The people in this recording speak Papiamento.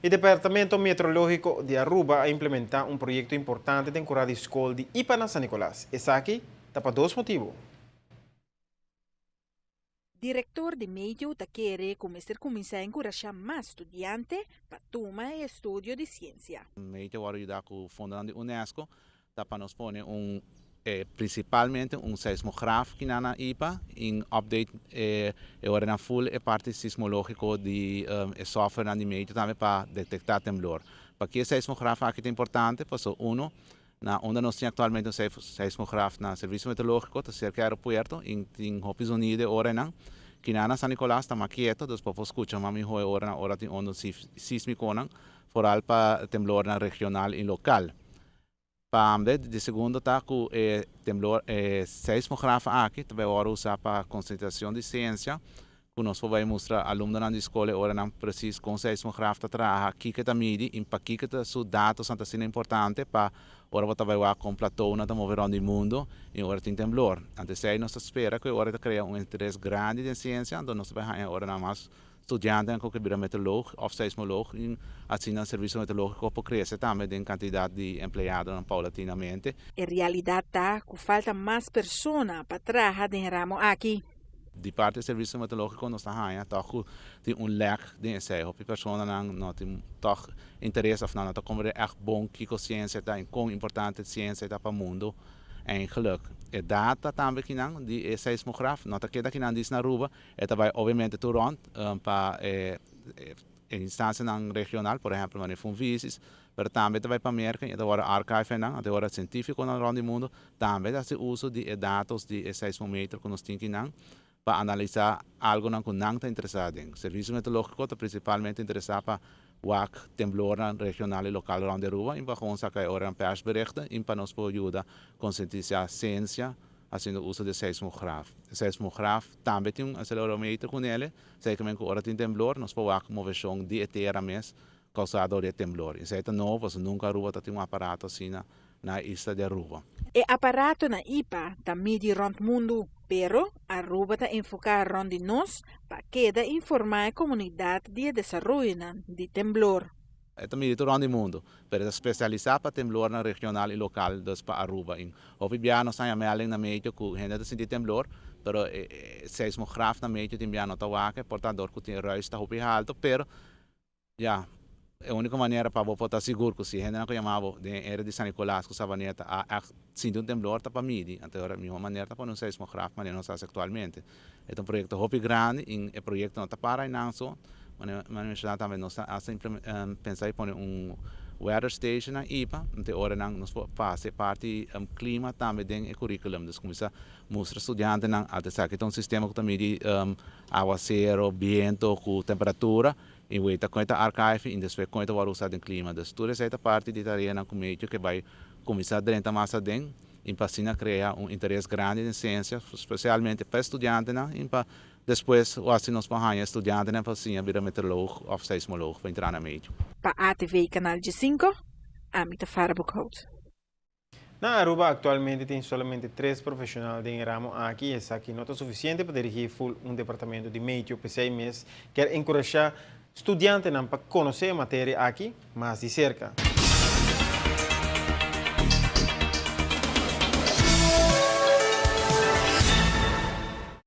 E Departamento Meteorologico di Aruba a implementa un proyecto importante den cura di scol di IPA na San Nicolas. Esaki ta pa dos motibo. Director di Meteo ta kere cu mester cuminsa encurasha mas studiante pa tuma e estudio di ciencia. Meteo a yuda cu fondo di UNESCO ta pa nos pone principalmente un seismograaf aki na IPA y update e ora na full e parti sismologico di e software na di meteo tambe pa detecta temblor. Pakico e seismograaf aki ta importante? Paso uno, na unda nos tin actualmente un seismograaf na Servicio Meteorologico, ta cerca aeropuerto, y tin hopi zonido ora nan. Aki na San Nicolas ta mas keto, dus pa scucha mas miho ora na ora tin onda sismico nan, vooral pa temblor na regional y local. Tambe, di segundo ta cu e temblor e seismograaf aki tambe ta usa pa concientisacion di ciencia, cu nos bay mustra alumnonan di scol ora nan precies con seismograaf ta traha, kico ta midi y pa kico ta su datos ta asina importante pa ora bo ta bay wak con plateau ta move rond di mundo y ora tin temblor. Anto esey nos ta spera cu ora ta crea un interes grandi den ciencia, anto nos bay haya ora nan mas studiantenan cu bira meteoroloog of seismoloog y asina e servicio meteorologico por crece tambe den cantidad di empleado paulatinamente. E realidad ta cu falta mas persona pa traha den ramo aki. Di parti di servicio meteorologico nos ta haya toch tin un lek den esey. Hopi personanan no tin toch interes of no ta comprende echt bon kico ciencia ta y con importante ciencia ta pa mundo. Eigenlijk, e data tambe akinan di e seismograaf no ta keda akinan dis na Aruba, e ta bay obviamente tur rond pa instancianan regional, por ehempel, manera Funvisis, pero tambe ta bay pa Merca y ta word archive nan, anto ora cientificonan rond di mundo tambe ta haci uso di e datos di e seismometer cu nos tin akinan pa analisa algo nan cu nan ta interesa den. Servicio Meteorologico ta principalmente interesa pa wak temblornan regional y local rond di Aruba y pa gewoon saca e ora persberichten y pa nos por yuda concientisa ciencia haciendo uso di seismograaf. E seismograaf tambe tin un acelerometer cu ne, zeker cu ora tin temblor, nos por wak movecion di e tera mes causa door di temblor. Esey ta nobo, pasobra nunca Aruba tin un aparato asina na isla di Aruba. E aparato na IPA ta midi rond mundo, pero Aruba ta enfoca rond di nos pa keda informa e comunidad di desaroyo di temblor. E ta midi rond di mundo, pero ta specialisa pa temblor na regional y local, dus pa Aruba. Y hopi bia nos ta melding na meteo cu hende ta sinti temblor, pero seismograaf na meteo tin bia no ta wak, por tanto cu tin ruis ta hopi halto, pero ja, e unico manera pa bo ta sigur cu si hende nan yama bo den area di San Nicolas cu Savaneta a echt sinti un temblor ta pa midi, anto e miho manera ta pone un seismograaf manera nos haci actualmente. E ta un proyecto hopi grandi y e proyecto no ta para einan so, manera menciona tambe nos ta hasta pensa di pone un weather station na IPA, anto ora nan nos por pasa parti clima tambe den e curriculum, dus cuminsa mustra studiantenan ata esaki ta un sistema cu ta midi awacero, biento cu temperatura y weta con ta archive y despues con ta wordo usa den clima. Dus tur esey ta parti di tareanan cu meteo cu bay cuminsa drenta mas aden y pa asina crea un interes grandi den ciencia, especialmente pa studiantenan y pa despues asina nos por haya studiantenan pa siña bira meteoroloog of seismoloog pa entra na meteo. Pa ATV Canal 5, Ami ta Farah Boekhout. Na Aruba actualmente tin solamente tres profesional den ramo aki y esaki no ta suficiente pa dirigi full un departamento di meteo. P'esey mes kier encurasha studiantenan pa conoce e materia aki mas di cerca.